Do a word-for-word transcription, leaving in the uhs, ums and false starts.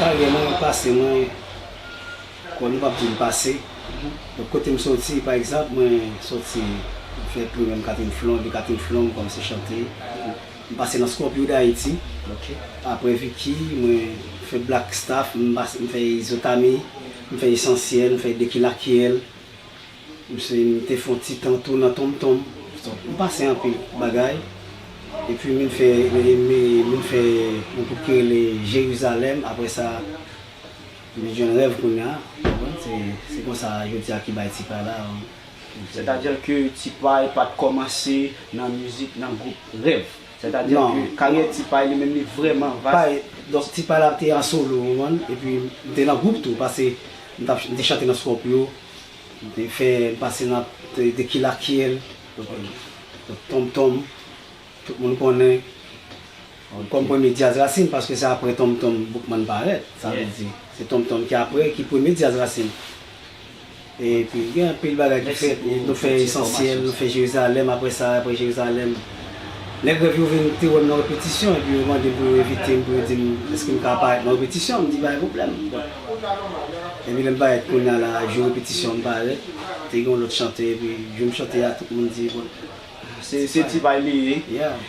Karyè mwen pase, mwen, kwè nou p ap di m pase. Donk, kote m soti, pa egzanp, mwen soti, m fè primè m Catherine Flon, epi Catherine Flon, m kòmanse chante. M pase nan Scorpio D'Haïti. Apre Vicky, mwen fè Black Staff, m pase, m fè Izotami, m fè Esansyèl, m fè Dekilakyèl. M se, m te fè yon ti tan tou nan Tonmtonm. M pase anpil bagay. Epi m fè, m, m fè yon gwoup ki rele Jerizalèm. Apre sa, m jwenn Rèv kounye a. Konprann? Se, se konsa jodi a ki bay Ti Pay la. Sètadi ke Ti Pay pa t kòmanse nan mizik, nan gwoup Rèv. Sètadi ke karyè Ti Pay li menm li vrèman vas. Pay, donk Ti Pay la te an solo, ou konprann? Epi m te nan gwoup tou, paske m t ap, m te chante nan Scorpio, m te fè, m pase nan, te, Dekilakyèl, donk, donk Tonmtonm, tout moun konnen kòm premye djaz rasin, paske se apre Tonmtonm Boukman parèt, sa vle di, se Tonmtonm ki apre, ki premye djaz rasin. Epi gen anpil bagay ki fèt. Nou fè Esansyèl, nou fè Jerizalèm, apre sa, apre Jerizalèm, nèg Rèv yo vin te wè m nan repetisyon, epi yo mande m pou yo envite m, pou yo di m èske m ka parèt nan repetisyon, m di pa gen pwoblèm. Epi lè m parèt kounye a la, jou repetisyon m parèt, te gen yon lòt chante, epi jou m chante a, tout moun di, bon, se, se Ti Pay li ye. Yeah.